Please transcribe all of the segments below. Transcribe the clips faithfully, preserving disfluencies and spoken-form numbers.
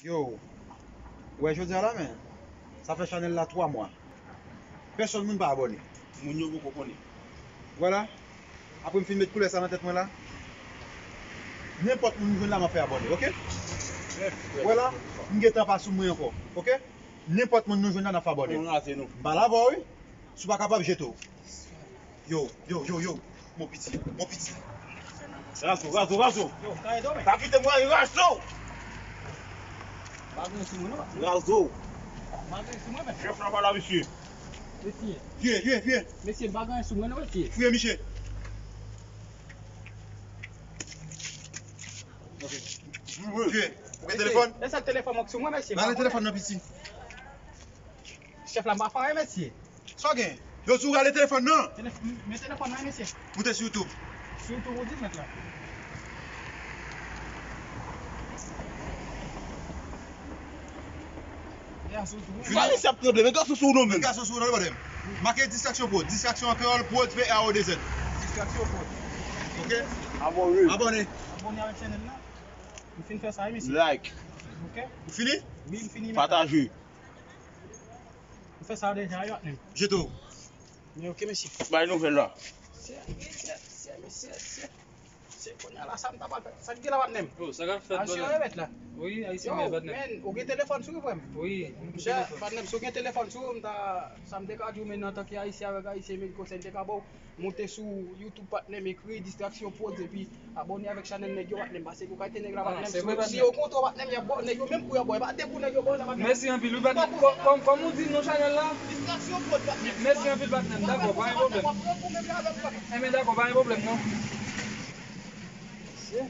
Yo, ou wè jodi a la, men, sa fè chanèl la twa mwa. Pèsonn moun pa abòne. Moun yo poko konnen. Vwala. Apre m fin met koulè sa nan tèt mwen la, nenpòt moun m jwenn la, m ap fè abòne, oke? Vwala. M gentan pa sou mwen ankò, oke? Nenpòt moun nou jwenn la, n ap fè abòne. Nou raze nou. M pale avè w, wi. Si w pa kapab, jete w. Yo, yo, yo, yo. Mon piti, mon piti. Razo, razo, razo. Yo, kay do men. Pa kite m rayi razo. Pa gen sou mwen non. Razo. Pa gen sou mwen men. Chèf la pa la, mesye. Mesye. Vye, vye, vye. Mesye, pa gen sou mwen non, mesye. Fouye misye. Vye. Ou gen telefòn? E sa telefòn mwen ki sou mwen, mesye. Ba le telefòn nan, piti. Chèf la, m pa fè anyen, mesye. Sa w gen? Yo di w rale telefòn nan. Telef-, men telefòn nan, mesye. Moute sou YouTube. Sou YouTube, ou di, mèt la. Ya, sou YouTube, wi. Sa, mesye ap tranble, men gason sou nou menm. Gason sou nou, bòdèm. Make Distraction Prod. Distraction an kreyòl, Prod, P R O D Z. Distraction Prod. Oke? Abòne. Abòne. Abòne avèk chanèl la. M fin fè sa, wi, mesye. Like. Oke? Ou fini? Wi, m fini, mèt la. Pataje. M fè sa deja, wi, patnè m. Jete w. Men oke, mesye. Bay nouvèl la. Se, se, se, mesye, se, se kounye a la, sa m ta pral fè. Sa k gen la, patnè m? Oh, sa k ap fèt, Ayisyen yo, mèt la. Wi, Ayisyen yo, mèt, patnè m. Yo, men, ou gen telefòn sou ou, frè m? Wi, m gen telefòn. Patnè m, si w gen telefòn sou ou, m ta, sa m te ka di w, men, antanke Ayisyen avèk Ayisyen, men, konsèy m te ka ba w, monte sou YouTube, patnè m, ekri Distraction Prod, epi abòne avèk chanèl nèg yo, patnè m, paske ou ka kite nèg la, patnè m, si yo kontre w, patnè m, y ap ba w, nèg yo menm kou y ap ba w, e pa de kou nèg yo ba w la, patnè m. Mèsi anpil, wi, patnè m. Kò-, kò-, kòman w di non chanèl la? Distraction Prod, patnè m. Mèsi anpil, patnè m. Dakò, pa gen pwoblèm. Enben, dakò, pa gen pwoblèm, non. Mesye,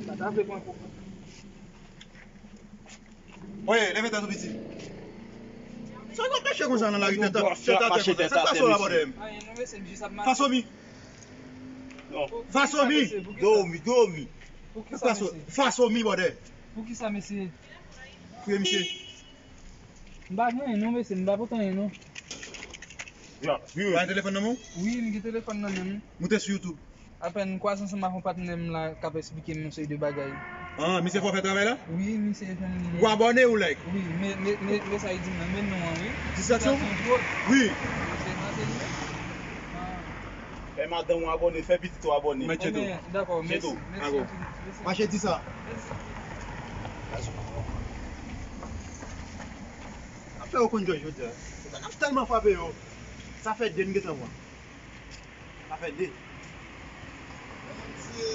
m pa ta vle pran kou. Oye, leve tèt ou, piti. Sa w ap mache konsa nan lari, tèt atè, tèt atè konsa? Sa k pase w la, bòdèm? Anyen non, mesye, m jis ap mache. Fasomi. Non. Fasomi. Dòmi, dòmi. Poukisa, mesye? Fasomi, bòdèm. Poukisa, mesye? Fouye misye. M pa gen anyen non, mesye, m pa pote anyen non. Ya, vire. Ou pa gen telefòn nan men w? Wi, m gen telefòn nan men m. Moute sou YouTube. Apèn m kwaze ansanm ak yon patnè m la k ap esplike m yon seri de bagay. Ah, misye fè w fè travay la? Wi, misye fè m. Ou abòne ou like? Wi, men, men, men, men sa l di m nan, men non an, wi. Distraction? Distraction Prod. Wi. Se sa, se li menm. Ah. Fè madanm ou abòne, fè pitit ou abòne. Mèt Jeto. Dakò, mèsi, mèsi anpil, mèsi. Mache di sa. Mèsi. Afè yo konn jwe jodi a. N ap tèlman frape yo. Sa fè de n gentan pran. Sa fè de. Bondye,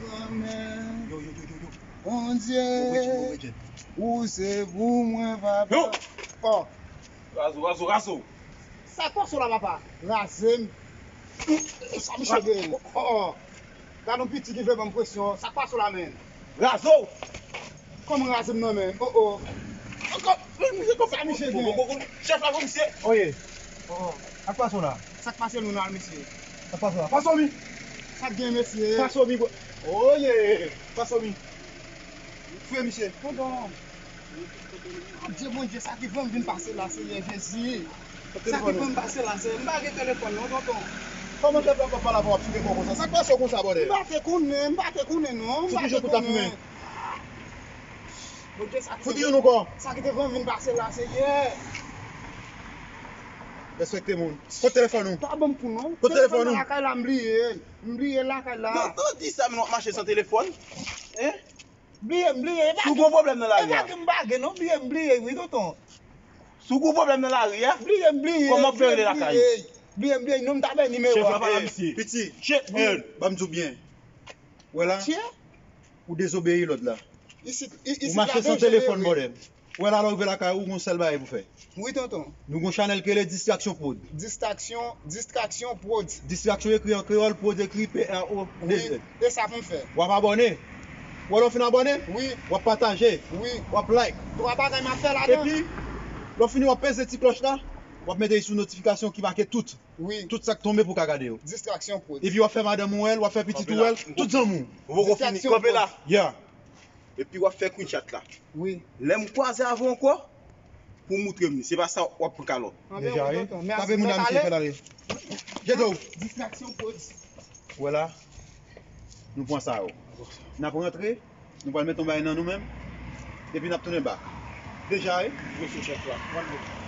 ou granmèt. Yo, yo, yo, yo, yo. Bondye, ou se pou mwen, papa. Yo! Oh. Razo, razo, razo. Sa k pase w la, papa? Raze m. Sa misye gen? Oh, oh. Gade yon piti ki vle ban m presyon. Sa k pase w la, menn? Razo! Kòman raze m nan, menn? Oh, oh. Ankò, misye konn sa misye gen. Chèf la, komisè. Oye. Oh, oh. Sa k pase w la? Sa k pase nou nan, mesye? Sa k pase w la? Fasomi! Sa k gen, mesye? Fasomi, bro. Oye! Fasomi. Fouye misye. Tonton. Bondye, Bondye, sa ki fè m vin pase la, Seyè Jezi. Sa ki fè m pase la, Seyè. M pa gen telefòn non, tonton. Kòman telefòn pa pale avè w ap fouke kò konsa? Sa k pase w konsa, bòdè? M pa te konnen, m pa te konnen non. M pa te konnen. Bondye, sa ki fè m, sa ki te fè m vin pase la, Seyè. Respekte moun. Kot telefòn ou? Pa ban m kou non. Kot telefòn ou? Telefòn nan lakay la, m bliye l. M bliye l lakay la. Tonton, di sa, men w ap mache san telefòn? Hein? Bliye m, bliye. Si w gen yon pwoblèm nan lari a. E pa ke m pa gen non, bliye m, bliye, wi, tonton. Si w gen yon pwoblèm nan lari a. Bliye m, bliye. Kòman w fè rele lakay? Bliye m, bliye. Non, m ta bay nimewo a. Chèf la pa la, mesye. Piti. Chèf, ban m di w byen. Wè la? Ou dezobeyi lòd la. Ou mache san telefòn, bòdè. Wè la, lè w rive lakay ou, gon sèl bagay pou fè. Wi, tonton. Nou gon chanèl ki rele Distraction Prod. Distraction, Distraction Prod. Distraction ekri an kreyòl, Prod ekri P R O D Z. Wi, e sa pou m fè. W ap abòne. Wè lè w fin abòne, wi, w ap pataje, wi, w ap like. Twa bagay m ap fè ladan. Epi, lè w fini, w ap peze ti klòch la, w ap mete sou notifikasyon ki make tout. Wi. Tout sa k tonbe pou w ka gade yo. Distraction Prod. Epi w ap fè madanm ou wè l, w ap fè pitit ou wè l, tout zanmi w. Ou poko fini, kanpe la. Yeah. Epi w ap fè screenshot la. Wi. Lè m kwaze avè w ankò, pou w moutre m li. Se pa sa w ap pran kalòt. Deja, wi. Tape moun a misye fè l ale. Jeto. Distraction Prod. Wè la. Nou pran sa yo. N ap rantre. Nou pral mete yon bagay nan nou menm. Epi n ap tounen bak. Deja, wi. Wi, sou chèf la. Pran nou.